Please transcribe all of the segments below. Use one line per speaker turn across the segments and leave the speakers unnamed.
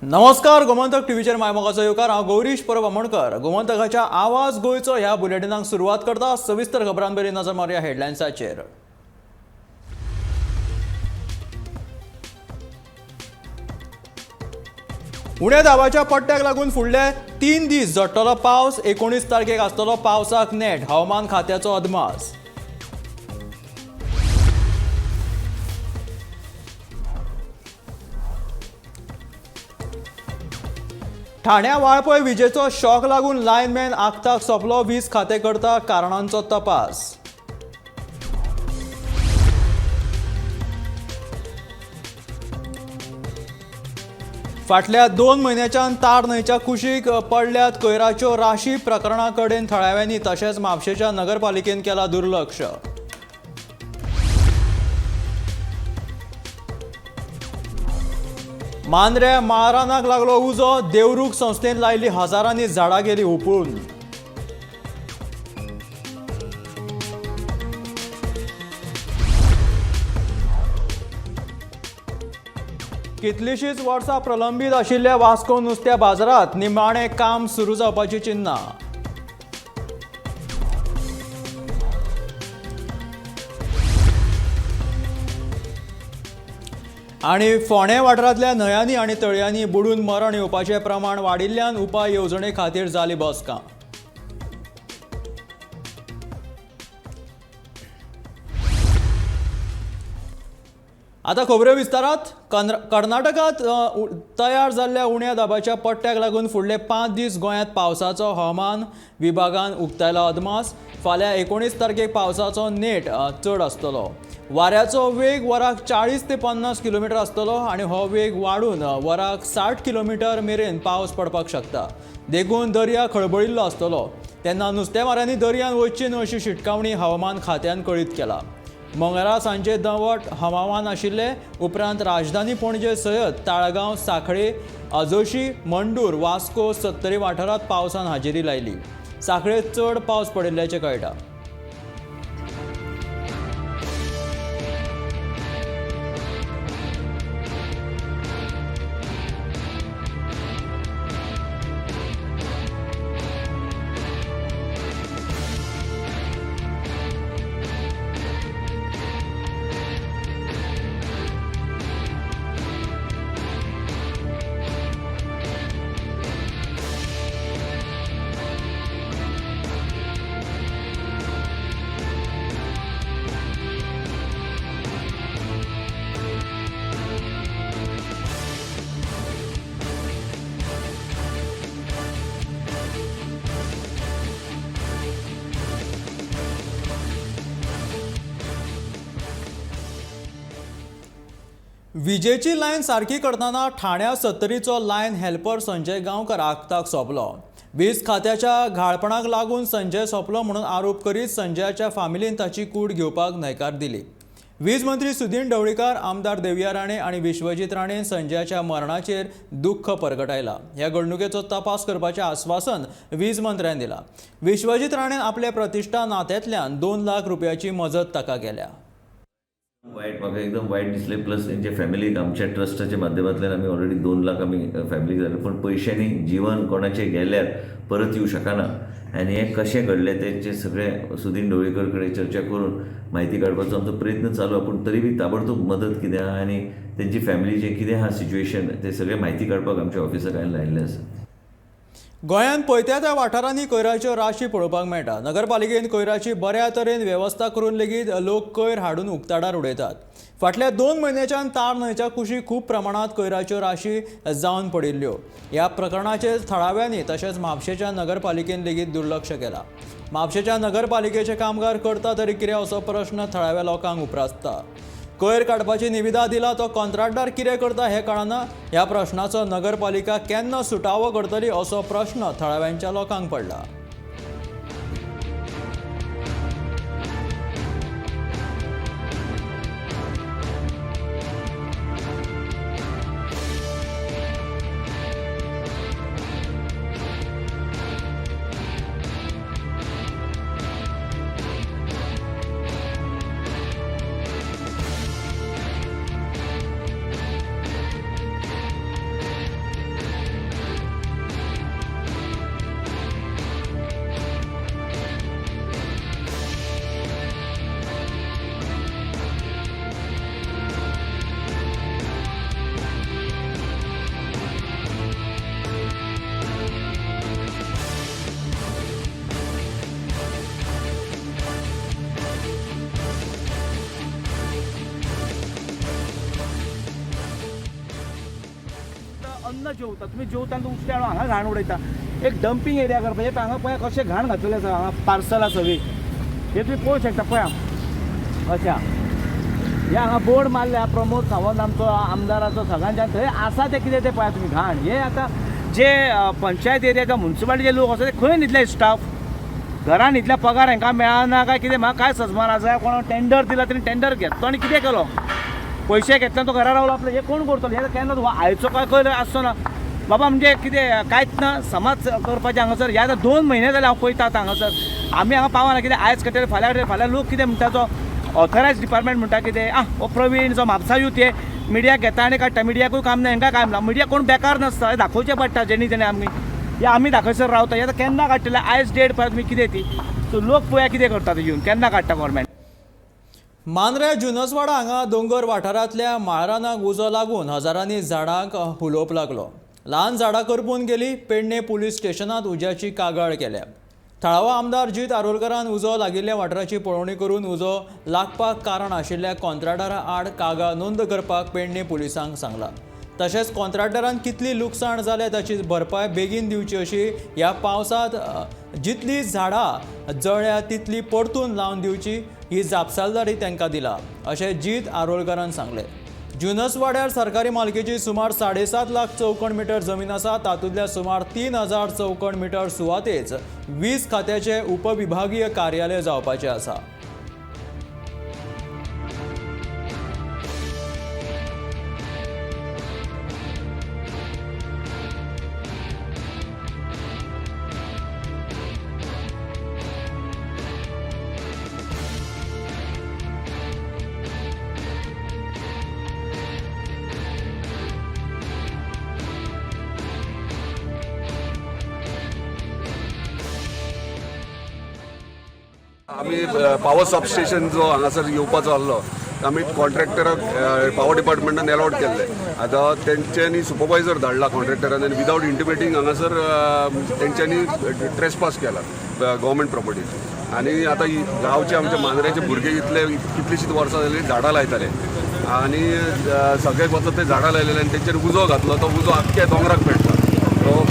नमस्कार, गोमंतक टीव्हीचेर मायमोगाचो येवकार. हांव गौरीश परब आमोणकर. गोमंतकाच्या आवाज गोंयचो ह्या बुलेटिनाक सुरवात करता. सविस्तर खबरां नजर मारुया हेडलायन्साचेर. उण्या दाबाच्या पट्ट्याक लागून फुडले 3 दीस झडटलो पावस. 19 तारखेक आसतलो पावसाक नेट, हवामान खात्याचो अदमास. ठाण्या वाळपय विजेचो शॉक लागून लायनमॅन आगताक सोंपलो. वीज खातें करता कारणांचो तपास. फाटल्या 2 म्हयन्याच्यान तार न्हंयच्या कुशीक पडल्यात कोयराच्यो राशी. प्रकरणा कडेन थळाव्यांनी तशेंच म्हापशेच्या नगरपालिकेन केला दुर्लक्ष. मांद्रे माळरानाक लागलो उजो. देवरूख संस्थेन लायली हजारांनी झाडां गेली हुपून. कितलीशीच वर्सां प्रलंबीत आशिल्ल्या वास्को नुस्त्या बाजारांत निमाणें काम सुरू जावपाची चिन्नां. आनी फोंडें वाठारांतल्या न्हंयांनी आनी तळयांनी बुडून मरण येवपाचें प्रमाण वाडिल्ल्यान उपाय येवजणे खातीर जाली बसका. आतां खबऱ्यो विस्तारात. कर्नाटकांत तयार जाल्ल्या उण्या दाबाच्या पट्ट्याक लागून फुडले 5 दीस गोंयांत पावसाचो हवामान विभागान उक्तायला अदमास. फाल्यां 19 तारखेक पावसाचो नेट चड आसतलो. वाऱ्याचो वेग वराक 40 ते 50 किलोमिटर आसतलो आनी हो वेग वाडून वराक 60 किलोमिटर मेरेन पावस पडपाक शकता. देखून दर्या खळबळिल्लो आसतलो. तेन्ना नुस्तेमाऱ्यांनी दर्यान वचची न्हय अशी शिटकावणी हवामान खात्यान कळीत केला. मंगळारा सांजे दमट हवामान आशिल्ले उपरांत राजधानी पणजे सयत ताळगांव, सांखळे, आजोशी, मंडूर, वास्को, सत्तरी वाठारांत पावसान हाजेरी लायली. सांखळे चड पावस पडिल्ल्याचें कळटा. विजेची लायन सारकी करतना ठाण्या सत्तरीचो लायन हेल्पर संजय गांवकर आगताक सोंपलो. वीज खात्याच्या घाळपणाक लागून संजय सोंपलो म्हणून आरोप करीत संजयाच्या फामिलीन ताची कूड घेवपाक न्हयकार दिली. वीज मंत्री सुदीन ढवळीकार, आमदार देविया राणे आनी विश्वजीत राणे संजयाच्या मरणाचेर दुख्ख परगटायला. ह्या घडणुकेचो तपास करपाचें आस्वासन वीज मंत्र्यान दिला. विश्वजीत राणेन आपल्या प्रतिश्ठा नात्यांतल्यान 2 लाख रुपयाची मजत ताका केल्या.
वायट, म्हाका एकदम वायट दिसलें. प्लस तेंच्या फॅमिलीक आमच्या ट्रस्टाच्या माध्यमांतल्यान आमी ऑलरेडी 2 लाख आमी फॅमिलीक जाले, पूण पयशांनी जिवन कोणाचें गेल्यार परत येवं शकना. आनी हें कशें घडलें तेचें सगळें सुदीन ढवळीकर कडेन चर्चा करून म्हायती काडपाचो आमचो प्रयत्न चालू आहा, पूण तरी बी ताबडतोब मदत कितें आहा आनी तेंची फॅमिलीचें कितें आहा सिच्युएशन तें सगळें म्हायती काडपाक आमच्या ऑफिसाक हांवें लायिल्लें आसा.
गोंयांत पळयत्या त्या वाठारांनी कोयराच्यो राशी पळोवपाक मेळटा. नगरपालिकेन कोयराची बऱ्या तरेन वेवस्था करून लेगीत लोक कोयर हाडून उक्ताडार उडयतात. फाटल्या 2 म्हयन्याच्यान तार न्हंयच्या कुशीक खूब प्रमाणांत कोयराच्यो राशी जावन पडिल्ल्यो. ह्या प्रकरणाचेर थळाव्यांनी तशेंच म्हापशेच्या नगरपालिकेन लेगीत दुर्लक्ष केलां. म्हापशेच्या नगरपालिकेचे कामगार करता तरी कितें असो प्रश्न थळाव्या लोकांक उप्रासता. कोयर काडपाची निविदा दिला तो कॉन्ट्रॅक्टदार कितें करता हें कळना. ह्या प्रश्नाचो नगरपालिका केन्ना सुटावो करतली असो प्रश्न थळाव्यांच्या लोकांक पडला.
जेवता, तुमी जेवता आनी उश्टे हाडून हांगा घाण उडयता. एक डंपींग एरिया करपाचें. हांगा पळय कशें घाण घातलेलें आसा, हांगा पार्सल आसा सगळीं, हे तुमी पळोवंक शकता. पळया अशें हे हांगा बोर्ड मारल्या प्रमोद सावंत आमचो आमदाराचो सगळ्यांच्यान थंय आसा तें कितें तें पळया तुमी घाण. हे आतां जे पंचायत एरिया किंवा मुन्सिपालिटीचे लोक आसा ते खंय न्हिदले स्टाफ, घरान न्हिदल्या, पगार हांकां मेळना काय कितें म्हाका काय सजमान आसा. कोणा टेंडर दिला तेणी टेंडर घेतलो आनी कितें केलो, पयशे घेतले तो घरा रावलो आपले. हे कोण करतलो हे केन्ना आयचो काय खंय आसचो ना बाबा. म्हणजे कितें कांयच ना समाज करपाचें हांगासर. ह्या आतां 2 म्हयने जाले हांव पळयता आतां हांगासर आमी हांगा पावना कितें आयज काडटले फाल्यां काडटले. फाल्यां लोक कितें म्हणटा, तो ऑथरायज डिपार्टमेंट म्हणटा कितें आं हो प्रवीण जो म्हापसा यूथ हे मिडियाक घेता आनी काडटा. मिडियाकूय काम ना, हांकां काम ना. मिडिया कोण बेकार नासता, हें दाखोवचें पडटा जेणी तेणी. आमी हे आमी दाखयसर रावता. हे आतां केन्ना काडटले आयज डेट पळय तुमी कितें ती. सो लोक पळया कितें करता ते येवन केन्ना काडटा गव्हर्मेंट.
मांद्रे जुनसवाडा हांगा दोंगर वाठारांतल्या माळरानाक उजो लागून हजारांनी झाडांक हुलोप लागलो. ल्हान झाडां करपून गेली. पेडणे पुलीस स्टेशनांत उज्याची कागाळ केल्या. थळावो आमदार जीत आरोलकरान उजो लागिल्ल्या वाठाराची पळोवणी करून उजो लागपाक कारण आशिल्ल्या कॉन्ट्रॅक्टरा आड कागाळ नोंद करपाक पेडणे पुलिसांक सांगलां. तशेंच कॉन्ट्रॅक्टरान कितली लुकसाण जाल्या ताची भरपाय बेगीन दिवची अशी ह्या पावसांत जितली झाडां जळ्या तितली परतून लावन दिवची ही जापसालदारी तांकां दिला अशें जीत आरोलकरान सांगलें. जुनसवाड्यार सरकारी मालकीची सुमार 7.5 लाख चौखण मिटर जमीन आसा. तातूंतल्या सुमार 3000 चौखण मिटर सुवातेच वीज खात्याचे उपविभागीय कार्यालय जावपाचें आसा.
आमी पावर सबस्टेशन जो हांगासर येवपाचो आसलो आमी कॉन्ट्रॅक्टराक पावर डिपार्टमेंटान एलॉट केल्ले. आतां तेंच्यांनी सुपरवायजर धाडला कॉन्ट्रॅक्टरान आनी विदावट इंटिमेटींग हांगासर तेंच्यांनी ट्रेसपास केला गव्हर्मेंट प्रॉपर्टी. आनी आतां गांवचे आमच्या मांद्र्याचे भुरगे इतले कितलीशींच वर्सां जाली झाडां लायताले आनी सगळ्याक वचत ते झाडां लायलेले आनी तेंचेर उजो घातलो, तो उजो आख्ख्या दोंगराक पेटला. सो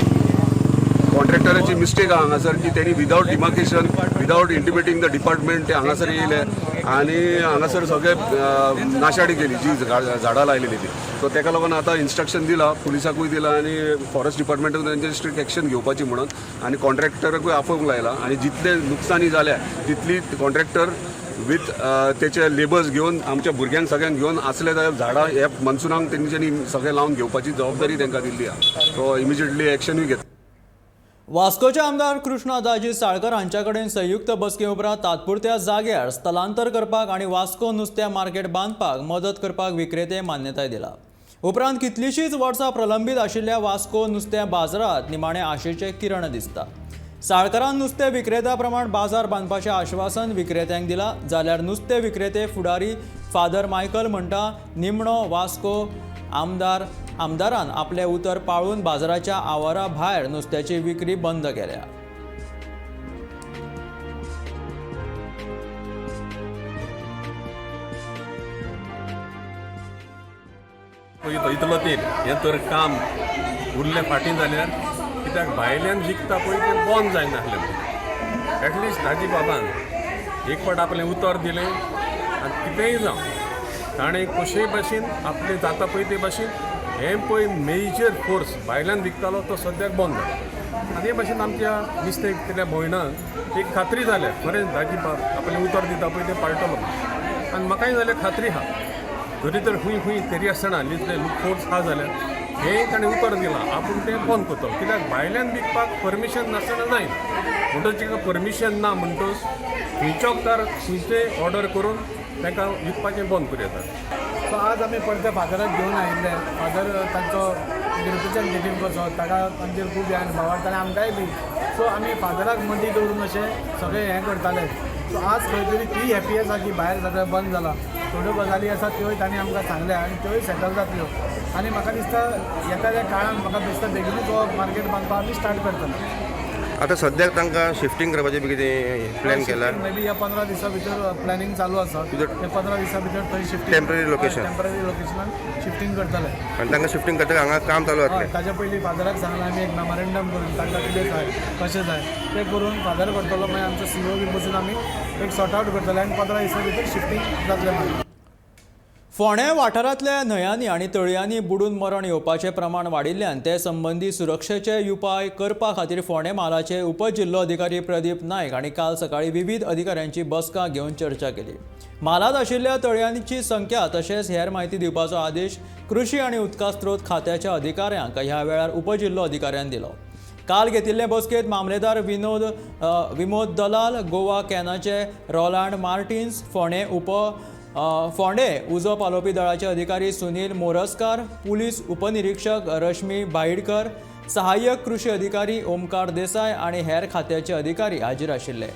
कॉन्ट्रॅक्टराची मिस्टेक आहा हांगासर की तेणी without demarcation, without intimating the department ते हांगासर येयले आनी हांगासर सगळे नाशाडी केली जी झाडां लायलेली ती. सो तेका लागून आतां इन्स्ट्रक्शन दिला पुलिसाकूय दिला आनी फॉरेस्ट डिपार्टमेंटाकूय तेंचेर स्ट्रिक्ट एक्शन घेवपाची म्हणून आनी कॉन्ट्रॅक्टराकूय आफोवंक लायला आनी जितले लुकसाणी जाल्या तितली कॉन्ट्रॅक्टर विथ तेचे लेबर्स घेवन आमच्या भुरग्यांक सगळ्यांक घेवन आसले जाल्यार झाडां ह्या मन्सुनाक तेंच्यांनी सगळें लावन घेवपाची जबाबदारी तांकां दिल्ली आहा. सो इमिजिएटली एक्शनूय घेतली.
वास्कोचे आमदार कृष्णा दाजी साळकर हांच्या कडेन संयुक्त बसके उपरांत तात्पुरत्या जाग्यार स्थलांतर करपाक आनी वास्को नुस्त्या मार्केट बांदपाक मदत करपाक विक्रेते मान्यताय दिला. उपरांत कितलीशींच वर्सां प्रलंबीत आशिल्ल्या वास्को नुस्त्या बाजारांत निमाणे आशेचे किरण दिसता. साळकरान नुस्तें विक्रेत्या प्रमाण बाजार बांदपाचें आश्वासन विक्रेत्यांक दिला. जाल्यार नुस्तें विक्रेते फुडारी फादर मायकल म्हणटा निमणो वास्को आमदारान आपलें उतर पाळून बाजाराच्या आवारा भायर नुस्त्याची विक्री बंद केल्या.
इतलो तेंप हें तर काम उरलें फाटीं जाल्यार कित्याक भायल्यान विकता पळय तें बंद जायनासलें. एटलिस्ट दाजी बाबान एक फावट आपलें उतर दिलें आनी कितेंय जावं ताणें कशेय भाशेन आपलें जाता पळय ते भाशेन हें पळय मेजर फोर्स भायल्यान विकतालो तो सद्याक बंद जालो. आनी हे भाशेन आमच्या नुस्तें विकतल्या भयणांक एक खात्री जाल्या खरें दाजी बाब आपलें उतर दिता पळय तें पाळटलो. आनी म्हाकाय जाल्यार खात्री आहा जरी तर खंय खंय तरी आसतना इतले फोर्स आहा जाल्यार हें ताणें उतर दिलां आपूण तें बंद करतलो. कित्याक भायल्यान विकपाक परमिशन नासतना जायना म्हणटच ताका परमिशन ना म्हणटच खंयच्या वखदार खंयचे ऑर्डर करून तांकां विकपाचें बंद करूं येता.
सो आज आमी परते फादराक घेवन आयिल्ले. फादर तांचो रिप्रेझेंटेटीव कसो ताका तांचेर खूब हें भावार्थ आनी आमकांय बी. सो आमी फादराक मदीं दवरून अशें सगळें हें करताले. सो आज खंय तरी ती हॅपी आसा की भायर सगळें बंद जालां. थोड्यो गजाली आसा त्योय तांणी आमकां सांगल्या आनी त्योय सेटल जातल्यो. आनी म्हाका दिसता येता त्या काळान म्हाका दिसता बेगीनूच हो मार्केट बांदपाक आमी स्टार्ट करतले.
आतां सद्याक तांकां शिफ्टींग करपाचें बी कितें प्लॅन केला?
मे बी ह्या 15 दिसां भितर प्लॅनिंग चालू आसा. ते 15 दिसां भितर थंय shifting,
Temporary location.
Temporary लोकेशनान शिफ्टींग करतले.
आनी तांकां शिफ्टींग करतकच हांगा काम चालू
हय,
जातलें.
ताच्या पयलीं फादराक सांगलां आमी, एक मेमोरेंडम करून तांकां कितें जाय, कशें जाय तें करून फादर करतलो. मागीर आमचो सीओ बी बसून आमी एक सॉर्ट आवट करतले आनी 15 दिसां भितर शिफ्टींग जातलें मागीर.
फोंडें वाठारांतल्या न्हंयांनी आनी तळयांनी बुडून मरण येवपाचें प्रमाण वाडिल्ल्यान ते संबंदी सुरक्षेचे उपाय करपा खातीर फोंडें म्हालाचे उपजिल्लोधिकारी प्रदीप नायक हांणी काल सकाळीं विवीध अधिकाऱ्यांची बसका घेवन चर्चा केली. म्हालांत आशिल्ल्या तळयांची संख्या तशेंच हेर म्हायती दिवपाचो आदेश कृशी आनी उदका स्रोत खात्याच्या अधिकाऱ्यांक ह्या वेळार उपजिल्लोधिकाऱ्यान दिलो. काल घेतिल्ले बसकेंत मामलेदार विमोद दलाल, गोवा कॅनाचे रोलांड मार्टिन्स, फोंडें उजो पालोवपी दळाचे अधिकारी सुनील मोरजकार, पुलीस उपनिरीक्षक रश्मी भाईडकर, सहाय्यक कृशी अधिकारी ओमकार देसाय आनी हेर खात्याचे अधिकारी हाजीर आशिल्ले.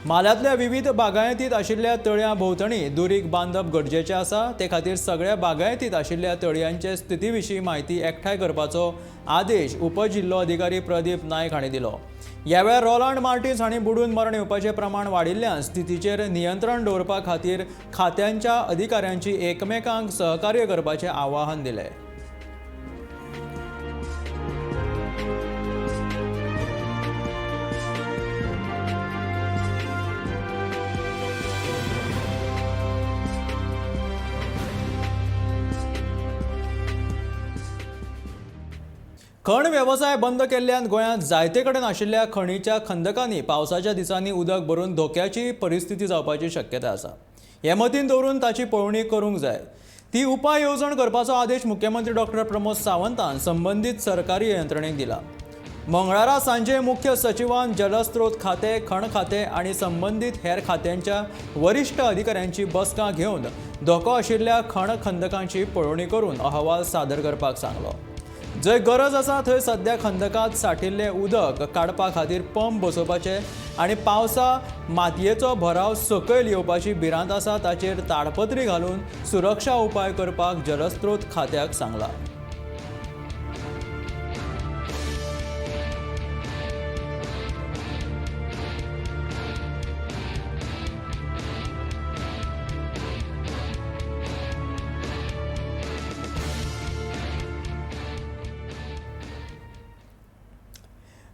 म्हालांतल्या विवीध बागायतींत आशिल्ल्या तळयां भोंवतणी दुरीग बांदप गरजेचें आसा. ते खातीर सगळ्या बागायतींत आशिल्ल्या तळयांचे स्थिती विशीं म्हायती एकठांय करपाचो आदेश उपजिल्लोधिकारी प्रदीप नायक हांणी दिलो. ह्या वेळार रोलांड मार्टिन्स हांणी बुडून मरण येवपाचें प्रमाण वाडिल्ल्यान स्थितीचेर नियंत्रण दवरपा खातीर खात्यांच्या अधिकाऱ्यांची एकमेकांक सहकार्य करपाचें आवाहन दिलें. खण वेवसाय बंद केल्ल्यान गोंयांत जायते कडेन आशिल्ल्या खणीच्या खंदकांनी पावसाच्या दिसांनी उदक भरून धोक्याची परिस्थिती जावपाची शक्यता आसा. हे मतीन दवरून ताची पळोवणी करूंक जाय. ती उपाय येवजण करपाचो आदेश मुख्यमंत्री डॉक्टर प्रमोद सावंतान संबंदीत सरकारी यंत्रणेक दिला. मंगळारा सांजे मुख्य सचिवान जलस्रोत खातें, खण खातें आनी संबंदीत हेर खात्यांच्या वरिश्ठ अधिकाऱ्यांची बसका घेवन धोको आशिल्ल्या खण खंदकांची पळोवणी करून अहवाल सादर करपाक सांगलो. जंय गरज आसा थंय सद्या खंदकांत साठिल्लें उदक काडपा खातीर पंप बसोवपाचे आनी पावसा मातयेचो भराव सकयल येवपाची भिरांत आसा ताचेर ताडपत्री घालून सुरक्षा उपाय करपाक जलस्रोत खात्याक सांगलां.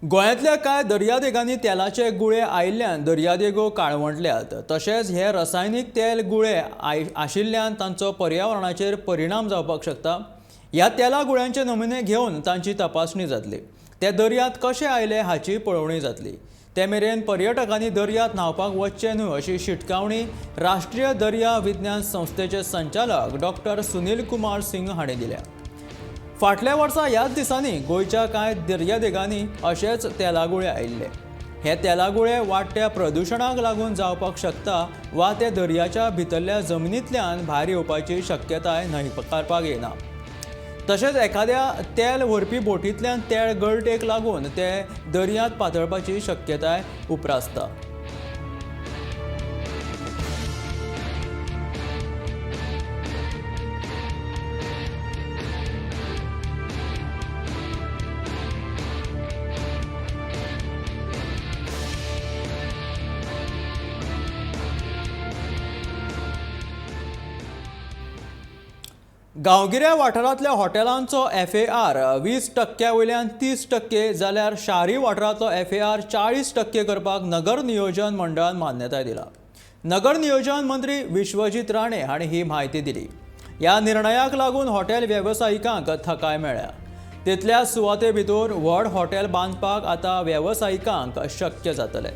गोंयांतल्या कांय दर्यादेगांनी तेलाचे गुळे आयिल्ल्यान दर्यादेगो काळवंटल्यात. तशेंच हे रसायनीक तेल गुळे आशिल्ल्यान तांचो पर्यावरणाचेर परिणाम जावपाक शकता. ह्या तेला गुळ्यांचे नमुने घेवन तांची तपासणी जातली. ते दर्यांत कशे आयले हाची पळोवणी जातली. ते मेरेन पर्यटकांनी दर्यांत न्हांवपाक वचचें न्हय अशी शिटकावणी राष्ट्रीय दर्या विज्ञान संस्थेचे संचालक डॉक्टर सुनील कुमार सिंग हांणी दिल्या. फाटल्या वर्सा ह्याच दिसांनी गोंयच्या कांय दर्यादेगांनी अशेच तेलागुळे आयिल्ले. हे तेलागुळे वाडट्या प्रदुशणाक लागून जावपाक शकता वा ते दर्याच्या भितरल्या जमनींतल्यान भायर येवपाची शक्यताय न्हयकारपाक येना. तशेंच एखाद्या तेल व्हरपी बोटींतल्यान तेल गळटेक लागून ते दर्यांत पातळपाची शक्यताय उप्रासता. गांवगिऱ्या वाठारांतल्या हॉटेलांचो FAR 20% वयल्यान 30% जाल्यार शारी वाठारांतलो FAR 40% करपाक नगर नियोजन मंडळान मान्यताय दिला. नगर नियोजन मंत्री विश्वजीत राणे हांणी ही म्हायती दिली. ह्या निर्णयाक लागून हॉटेल वेवसायिकांक थकाय मेळ्ळ्या. तितल्या सुवाते भितर व्हड हॉटेल बांदपाक आतां वेवसायिकांक शक्य जातलें.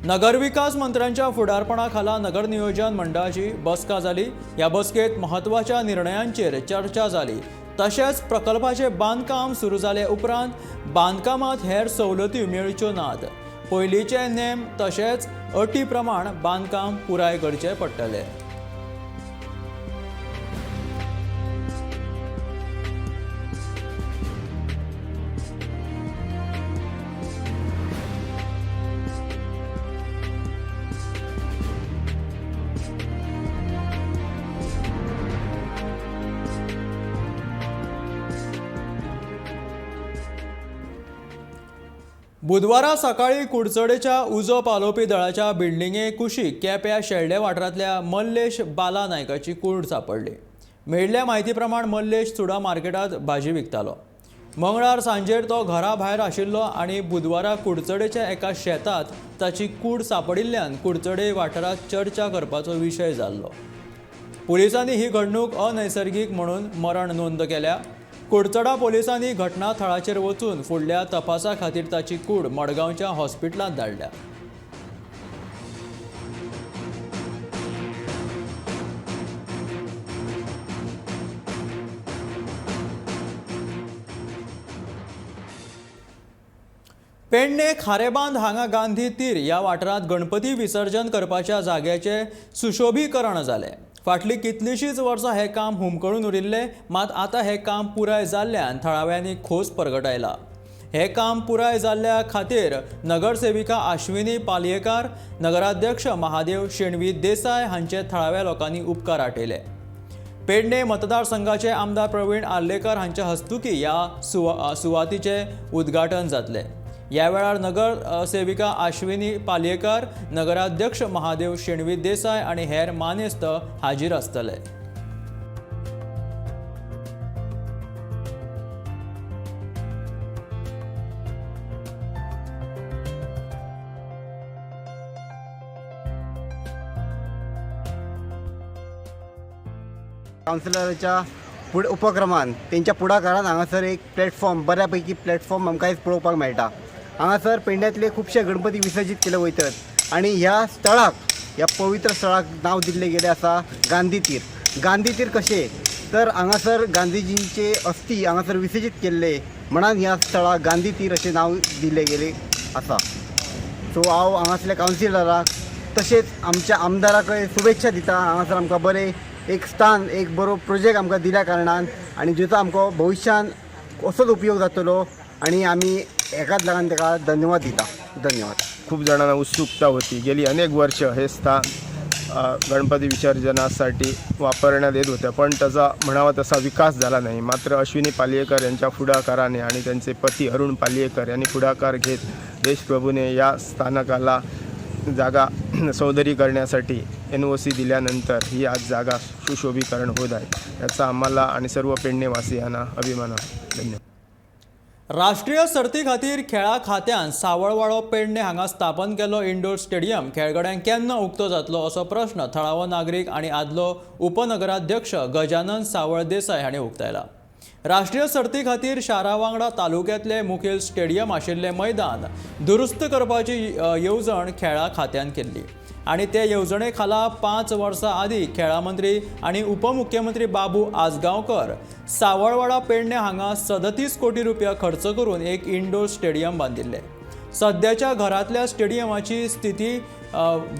नगरविकास मंत्र्यांच्या फुडारपणा खाला नगर नियोजन मंडळाची बसका जाली. ह्या बसकेत म्हत्वाच्या निर्णयांचेर चर्चा जाली. तशेंच प्रकल्पाचे बांदकाम सुरू जाले उपरांत बांदकामात हेर सवलती मेळच्यो नात. पयलींचे नेम तशेंच अटी प्रमाण बांदकाम पुराय करचें पडटलें. बुधवारा सकाळीं कुडचडेच्या उजो पालोवपी दळाच्या बिल्डिंगे कुशीक केप्यां शेल्डें वाठारांतल्या मल्लेश बाला नायकाची कूड सांपडली. मेळिल्ल्या म्हायती प्रमाण मल्लेश चुडा मार्केटांत भाजी विकतालो. मंगळार सांजेर तो घरा भायर आशिल्लो आनी बुधवारा कुडचडेच्या एका शेतांत ताची कूड सांपडिल्ल्यान कुडचडे वाठारांत चर्चा करपाचो विशय जाल्लो. पुलिसांनी ही घडणूक अनैसर्गीक म्हणून मरण नोंद केल्या. कुडचडा पोलिसांनी घटना थळाचेर वचून फुडल्या तपासा खातीर ताची कूड मडगांवच्या हॉस्पिटलांत धाडल्या. पेडणे खारेबांद हांगा गांधी तीर ह्या वाठारांत गणपती विसर्जन करपाच्या जाग्याचें सुशोभीकरण जालें. फाटलीं कितलींशींच वर्सां हें काम हुमकळून उरिल्लें, मात आतां हें काम पुराय जाल्ल्यान थळाव्यांनी खोस परगटायला. हें काम पुराय जाल्ल्या खातीर नगरसेविका आश्विनी पालयेकार, नगराध्यक्ष महादेव शेणवी देसाय हांचे थळाव्या लोकांनी उपकार आठयले. पेडणे मतदारसंघाचे आमदार प्रवीण आर्लेकर हांच्या हस्तुकी ह्या सुवातीचें उद्घाटन जातलें. ह्या वेळार नगर सेविका आश्विनी पालयेकर, नगराध्यक्ष महादेव शेणवी देसाय आनी हेर मानेस्त हाजीर आसतले.
कावन्सिलराच्या उपक्रमान तेंच्या पुढाकारान हांगासर एक प्लॅटफॉर्म, बऱ्यापैकी प्लॅटफॉर्म आमकां आयज पळोवपाक मेळटा. हांगासर पेडण्यांतले खुबशे गणपती विसर्जीत केले वयतात आनी ह्या स्थळाक, ह्या पवित्र स्थळाक नांव दिल्लें गेलें आसा गांधी तीर. गांधी तीर कशें तर हांगासर गांधीजींचे अस्थी हांगासर विसर्जीत केल्ले म्हणून ह्या स्थळाक गांधी तीर अशें नांव दिल्लें गेलें आसा. सो हांव हांगासल्या कावन्सिलराक तशेंच आमच्या आमदाराकय शुभेच्छा दिता. हांगासर आमकां बरें एक स्थान, एक बरो प्रोजेक्ट आमकां दिल्या कारणान आनी जेचो आमकां भविश्यान असोच उपयोग जातलो आनी आमी एकाच लागून ताका धन्यवाद दिता. धन्यवाद.
खूप जणांना उत्सुकता होती. गेली अनेक वर्ष हे स्थान गणपती विसर्जनासाठी वापरण्यात येत होतं, पण त्याचा म्हणावा तसा विकास झाला नाही. मात्र अश्विनी पालयेकर यांच्या पुढाकाराने आणि त्यांचे पती अरुण पालयेकर यांनी पुढाकार घेत देशप्रभूने या स्थानकाला जागा सौंदर्यीकरणासाठी NOC दिल्यानंतर ही आज जागा सुशोभीकरण होत आहे. याचा आम्हाला आणि सर्व पेडणेवासियांना अभिमान आहे. धन्यवाद.
राष्ट्रीय सर्ती खातीर खेळा खात्यान सावळवाडो पेडणे हांगा स्थापन केल्लो इंडोर स्टेडियम खेळगड्यांक केन्ना उक्तो जातलो असो प्रश्न थळावो नागरीक आनी आदलो उपनगराध्यक्ष गजानन सावळ देसाय हांणी उक्तायला. राष्ट्रीय सर्ती खातीर शारा वांगडा तालुक्यांतले मुखेल स्टेडियम आशिल्लें मैदान दुरुस्त करपाची येवजण खेळा खात्यान केल्ली आनी ते येवजणे खाला 5 वर्सां आदीं खेळा मंत्री आनी उपमुख्यमंत्री बाबू आजगांवकर सावळवाडा पेडणे हांगा 37 कोटी रुपया खर्च करून एक इंडोर स्टेडियम बांदिल्लें. सद्याच्या घरांतल्या स्टेडियमाची स्थिती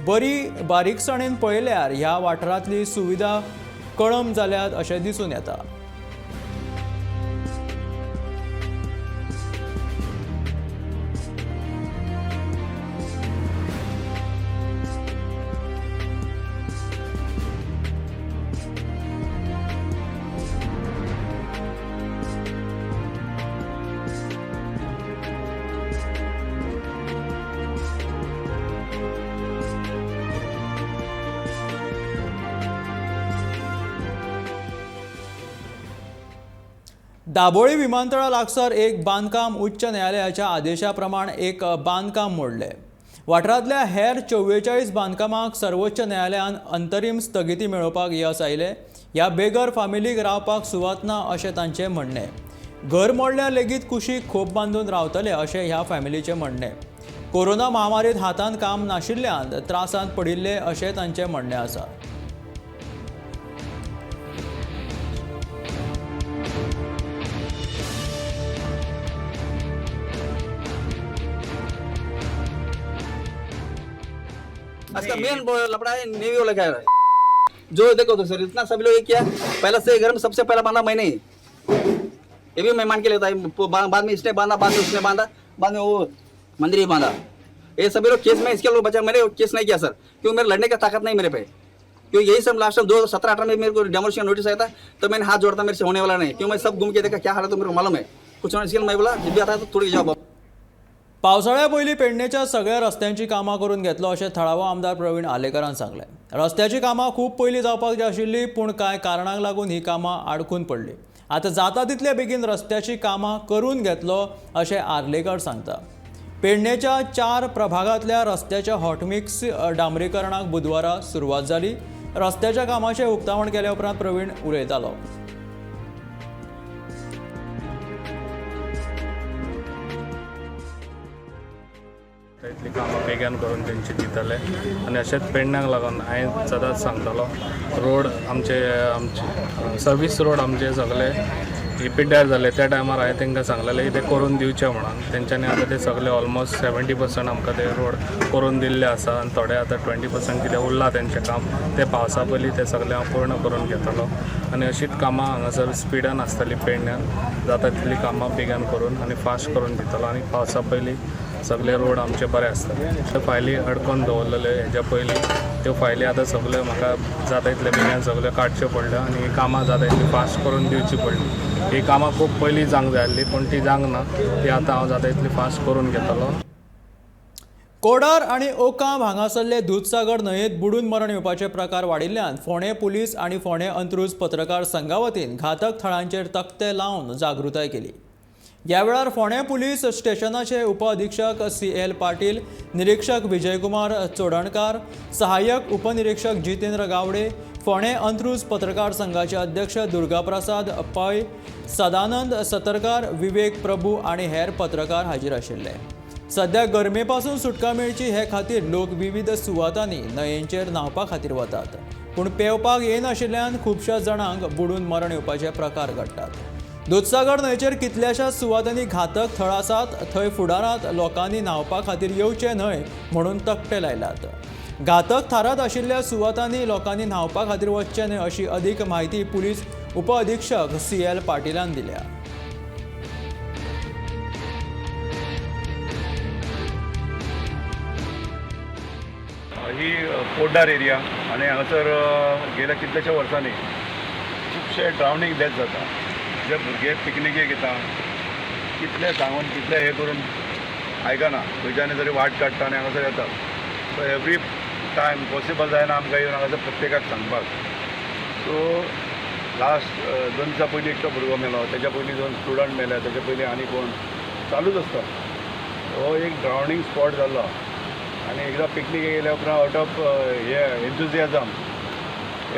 बरी बारीकसाणेन पळयल्यार ह्या वाठारांतली सुविधा कळम जाल्यात अशें दिसून येता. दाबोळी विमानतळा लागसार एक बांदकाम उच्च न्यायालयाच्या आदेशा प्रमाण एक बांदकाम मोडलें. वाठारांतल्या हेर 44 बांदकामाक सर्वोच्च न्यायालयान अंतरीम स्थगिती मेळोवपाक यस आयलें. ह्या बेगर फामिलीक रावपाक सुवात ना अशें तांचें म्हणणें. घर मोडल्यार लेगीत कुशीक खोप बांदून रावतले अशें ह्या फॅमिलीचें म्हणणें. कोरोना महामारीत हातांत काम नाशिल्ल्यान त्रासांत पडिल्ले अशें तांचें म्हणणें आसा.
इसका मेन लपड़ा है नेवी वाला क्या है जो देखो तो सर इतना सब लोग ये किया पहला से घर में सबसे पहला बांधा मैंने ही, ये भी मैं मान के लेता है। बाद में इसने बांधा, बाद में उसने बांधा, बाद में वो मंदिर ही बांधा। ये सभी लोग केस में इसके लोग बचा, मैंने केस नहीं किया सर, क्यों मेरे लड़ने का ताकत नहीं मेरे पे, क्यों यही सब लास्ट टाइम 2017-18 में मेरे को डेमोलिशन नोटिस आया था तो मैंने हाथ जोड़ता मेरे से होने वाला नहीं, क्यों मैं सब घूम के देखा क्या हालत है मेरे को मालूम है कुछ नहीं। इसके लिए मैं बोला जब भी आता है तो थोड़ी जाओ।
पावसाळ्या पयलीं पेडणेच्या सगळ्या रस्त्यांची कामां करून घेतलो अशें थळावो आमदार प्रवीण आर्लेकारान सांगलें. रस्त्याची कामां खूब पयलीं जावपाक जाय आशिल्लीं, पूण कांय कारणांक लागून ही कामां आडकून पडलीं. आतां जाता तितले बेगीन रस्त्याची कामां करून घेतलो अशें आर्लेकर सांगता. पेडणेच्या 4 प्रभागांतल्या रस्त्याच्या हॉटमिक्स डांबरीकरणाक बुधवारा सुरवात जाली. रस्त्याच्या कामाचें उक्तावण केल्या उपरांत प्रवीण उलयतालो.
इतली कामां बेगीन करून तेंची दितले आनी अशेंच पेडण्याक लागून हांवें सदांच सांगतालो, रोड आमचे आमचे सर्वीस रोड आमचे सगळे हे पिड्ड्यार जाले त्या टायमार हांवें तांकां सांगलेलें ते करून दिवचे म्हणून. तेंच्यांनी आतां ते सगळे ऑलमोस्ट 70% आमकां ते रोड करून दिल्ले आसा आनी थोडे आतां 20% कितें उरलां तेंचें काम तें पावसा पयलीं तें सगळें हांव पूर्ण करून घेतलो. आनी अशीच कामां हांगासर स्पिडान आसतली पेडण्यान, जाता तितलीं कामां बेगीन करून आनी फास्ट करून दितलो आनी पावसा पयलीं सगळे रोड आमचे बरे आसतले. फायली अडकोन दवरलेले हेज्या पयलीं त्यो फायली आतां सगळ्यो म्हाका जाता तितले बेगीन सगळ्यो काडच्यो पडल्यो आनी कामां जाता तितली फास्ट करून दिवची पडली. ही कामां खूब पयलीं जावंक जाय आसली पूण ती जावंक ना, ती आतां हांव जाता तितली फास्ट करून घेतलो.
कोडार आनी ओकाम हांगासरले दुदसागर न्हंयेंत बुडून मरण येवपाचे प्रकार वाडिल्ल्यान फोंडें पुलीस आनी फोंडें अंत्रुज पत्रकार संघा वतीन घातक थळांचेर तकटे लावन जागृताय केली. ह्या वेळार फोंडें पुलीस स्टेशनाचे उपअधिक्षक सी.एल. पाटील, निरीक्षक विजयकुमार चोडणकार, सहाय्यक उपनिरीक्षक जितेंद्र गावडे, फोंडें अंत्रुज पत्रकार संघाचे अध्यक्ष दुर्गाप्रसाद पै, सदानंद सतरकार, विवेक प्रभू आनी हेर पत्रकार हाजीर आशिल्ले. सध्या गरमे पासून सुटका मेळची हे खातीर लोक विविध सुवातांनी न्हंयेचेर न्हांवपा खातीर वतात, पूण पेंवपाक येनाशिल्ल्यान खुबश्या जाणांक बुडून मरण येवपाचे प्रकार घडटात. दुदसागर न्हंयचेर कितल्याशाच सुवातांनी घातक थळ आसात, थंय फुडारांत लोकांनी न्हांवपा खातीर येवचें न्हय म्हणून तकटे लायल्यात. घातक थारत आशिल्ल्या सुवातांनी लोकांनी न्हांवपा खातीर वचचें न्हय अशी अदीक म्हायती पुलीस उपअधिक्षक सी.एल. पाटीलान दिल्या.
ही पोड्डार एरिया आनी हांगासर गेल्या कितल्याश्या वर्सांनी खुबशे ड्रावणींग डेथ जाता. जे भुरगे पिकनिकेक येता कितले सांगून कितले हे करून आयकना, खंयच्यान तरी वाट काडटा आनी हांगासर येता. सो एवरी टायम पॉसिबल जायना आमकां येवन हांगासर प्रत्येकाक सांगपाक. सो लास्ट 2 दिसां पयलीं एकटो भुरगो मेलो, तेच्या पयलीं 2 स्टुडंट मेले, तेच्या पयलीं आनी कोण, चालूच आसता. हो एक ड्रावणींग स्पॉट जाल्लो आनी एकदां पिकनीक गेल्या उपरांत आवट ऑफ हे एन्थुजियाजम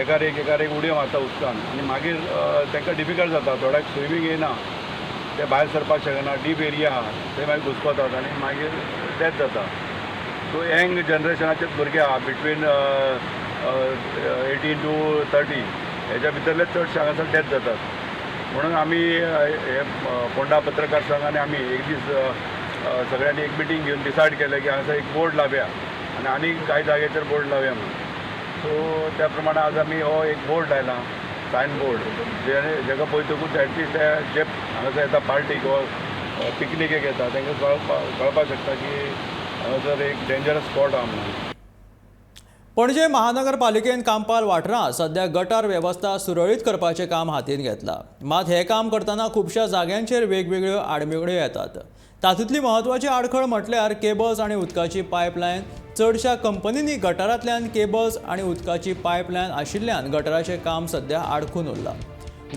एकार एक उडयो मारता उदकान आनी मागीर तांकां डिफिकल्ट जाता. थोड्याक स्विमींग येयना, ते भायर सरपाक शकना, डीप एरिया आहा ते मागीर घुस्पतात आनी मागीर डेथ जाता. सो यंग जनरेशनाचे भुरगे आहा बिटवीन 18 to 30 हेच्या भितरले चडशे हांगासर डेथ जातात. म्हणून आमी हे फोंडा पत्रकार संघान आमी एक दीस सगळ्यांनी एक मिटींग घेवन डिसायड केलें की हांगासर एक बोर्ड लावया आनी आनी कांय जाग्याचेर बोर्ड लावया म्हणून. सो त्या प्रमाणे आज आमी हो एक बोर्ड लायला, सायन बोर्ड, जेका पळयतकूच एटलिस्ट ते जे हांगासर येता पार्टीक वा पिकनिकेक येता तांकां कळपाक शकता की हांगासर एक डेंजरस स्पॉट आहा म्हणून.
पणजे महानगरपालिकेन कांपाल वाठारांत सध्या गटार वेवस्था सुरळीत करपाचें काम हातींत घेतलां. मात हें काम करतना खुबश्या जाग्यांचेर वेगवेगळ्यो आडमेळ्यो येतात. तातूंतली म्हत्वाची आडखळ म्हटल्यार केबल्स आनी उदकाची पायपलायन. चडश्या कंपनींनी गटारांतल्यान केबल्स आनी उदकाची पायपलायन आशिल्ल्यान गटाराचें काम सध्या आडखून उरलां.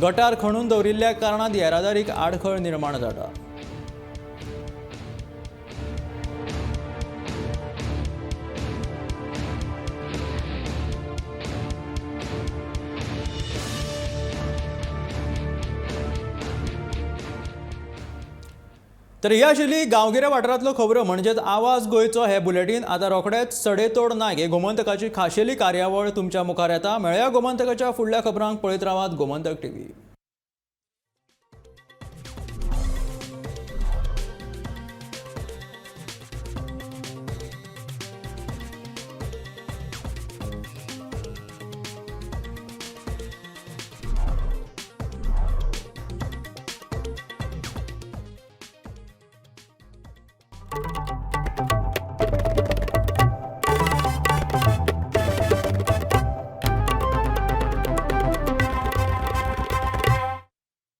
गटार खणून दवरिल्ल्या कारणान येरादारीक आडखळ निर्माण जाता. तर ही आशिल्ली गांवगिऱ्या वाठारांतल्यो खबरो म्हणजेच आवाज गोंयचो हे बुलेटीन. आतां रोखडेच सडेतोड नायक हे गोमंतकाची खाशेली कार्यावळ तुमच्या मुखार येता. मेळया गोमंतकाच्या फुडल्या खबरांक. पळयत रावात गोमंतक टीव्ही.